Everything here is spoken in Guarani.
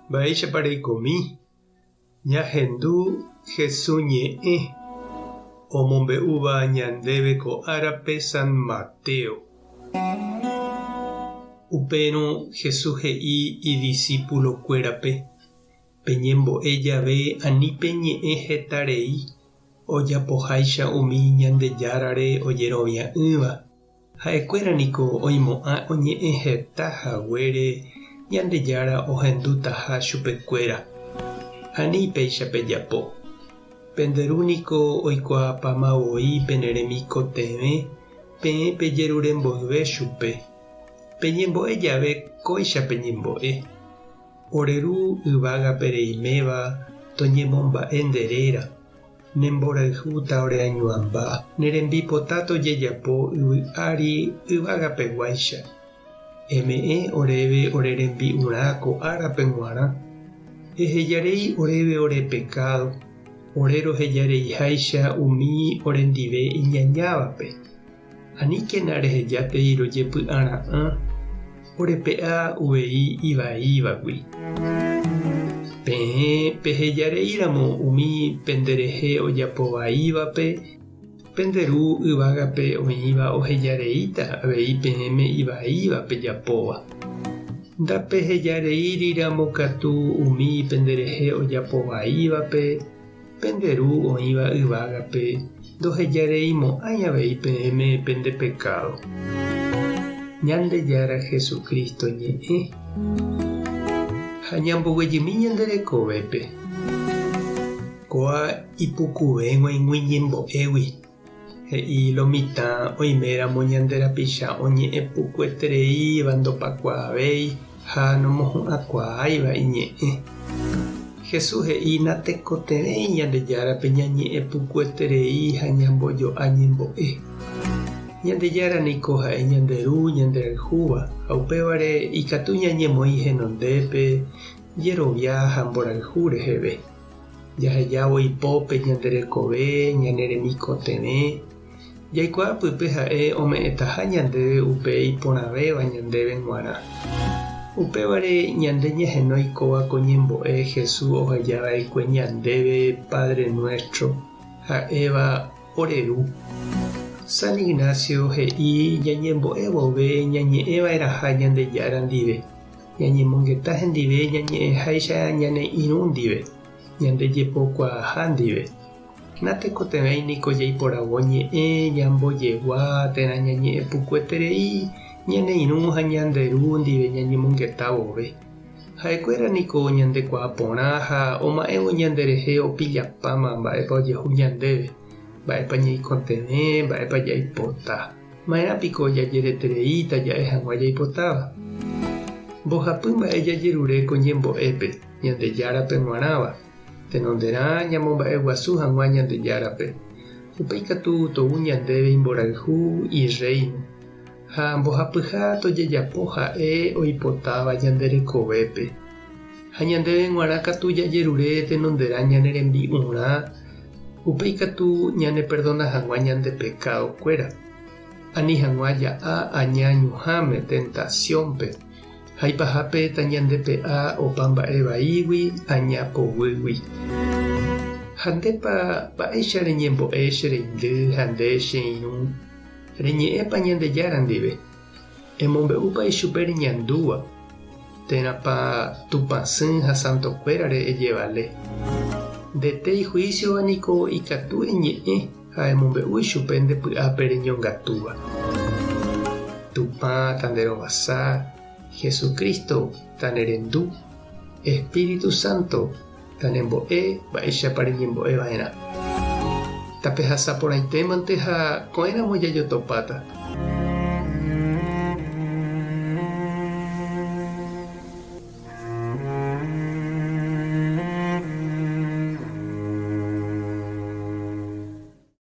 Mba'éichapa reikomi? Ñahendu Hesu ñe'ẽ omombe'úva ñandéve ko árape San Mateo. Upérõ Jesús he'i idisípulokuérape, Peñembo'e jave ani peñe'ẽ heta rei ojapoháicha umi Ñandejárare ojerovia'ỹva. Ha'ekuéra niko oimo'ã oñe'ẽ heta haguére Ñandejára ohendutaha chupekuéra. Ani péicha pejapo. Pende Ru niko oikuaapáma voi pene remikotevẽ peẽ pejerure mboyve chupe. Peñembo'e jave kóicha peñembo'e, Ore Ru yvágape reiméva toñemomba'e nde réra. Ne mborayhúta oreañuãmba, ne rembipota tojejapo yvy ári yvagapeguáicha. Eme'ẽ oréve ore rembi'urã ko árape g̃uarã. Ehejarei oréve ore pekádo, ore rohejareiháicha umi orendive iñañávape. Aníkena rehejátei rojepy'ara'ã orepe'a uvei ivaívagui. Peẽ pehejareíramo umi penderehe ojapo vaívape, pende Ru yvágape oĩva ohejareíta avei peẽme ivaíva pejapóva. Ndapehejareíriramo katu umi penderehe ojapo vaívape, Pende Ru oĩva yvágape ndohejareimo'ãi avei peẽme pende pekádo. Ñandejára Jesucristo ñe'ẽ ha ñamboguejymi ñande rekovépe. Kóa ipukuve g̃uaig̃ui ñembo'égui, he'i lo mitã oiméramo ñande rapicha oñe'ẽ pukuetereíva ndopakuaavéi ha nomohu'ãkuaáiva iñe'ẽ. Jesús he'i natekotevẽi Ñandejárape ñañe'ẽ pukueterei ha ñambojo'a ñembo'e. Ñandejára niko ha'e ñande Ru ñanderayhúva ha upévare ikatu ñañemoĩ henondépe jerovia ha mborayhu reheve. Jahejávo ipópe ñande rekove, ñane remikotevẽ, jaikuaa pype ha'e ome'ẽtaha ñandéve upe iporãvéva ñandéve g̃uarã. Upévare ñande ñahenói kóva ko ñembo'e Jesús oheja va'ekue ñandéve Padre Nuestro, ha'éva ore Ru. San Ignacio he'i ñañembo'e vove ñañe'ẽ va'erãha Ñandejára ndive. Ñañemongeta hendive ñañe'ẽháicha ñane irũ ndive, ñande jepokuaaha ndive. Natekotevẽi niko jaiporavo ñe'ẽ, ñambojegua térã ñañe'ẽ pukueterei ñane irũ ha ñande ru ndive ñañemongeta vove. Ha'ekuéra niko ñandekuaa porã ha oma'ẽvo ñanderehe opillapáma mba'épa ojehu ñandéve, mba'épa ñaikotevẽ, mba'épa jaipota. Ma'erã piko jajeretereíta ja'e hag̃ua jaipotáva? Mbohapy mba'e jajerure ko ñembo'épe Ñandejárape g̃uarãva, tenonderã ñamomba'eguasu hag̃ua Ñandejárape, upéi katu tou ñandéve imborayhu, Irréino, ha mbohapyha tojejapo ha'e oipotáva ñande rekovépe. Ha ñandéve g̃uarã katu jajerure tenonderã ñane rembi'urã, upéi katu ñaneperdona hag̃ua ñande pekadokuéra, ani hag̃ua ja'a aña ñuhãme, tentasiónpe, ha ipahápe tañandepe'a opa mba'e vaígui aña poguýgui. Ha ndépa mba'éicha reñembo'e che reindy ha nde che irũ, reñe'ẽpa Ñandejára ndive? Emombe'úpa ichupe reñandúva, térãpa Tupãsy ha santokuérare ejevale? Ndete ihuísiova niko ikatu eñe'ẽ ha emombe'u ichupe nde py'ápe reñongatúva. Tupã tanderovasa, Jesucristo tanerendu, Espíritu Santo tanembo'e mba'éichapa reñembo'e va'erã. Tapehasa porãitémante ha ko'ẽramo jajotopáta.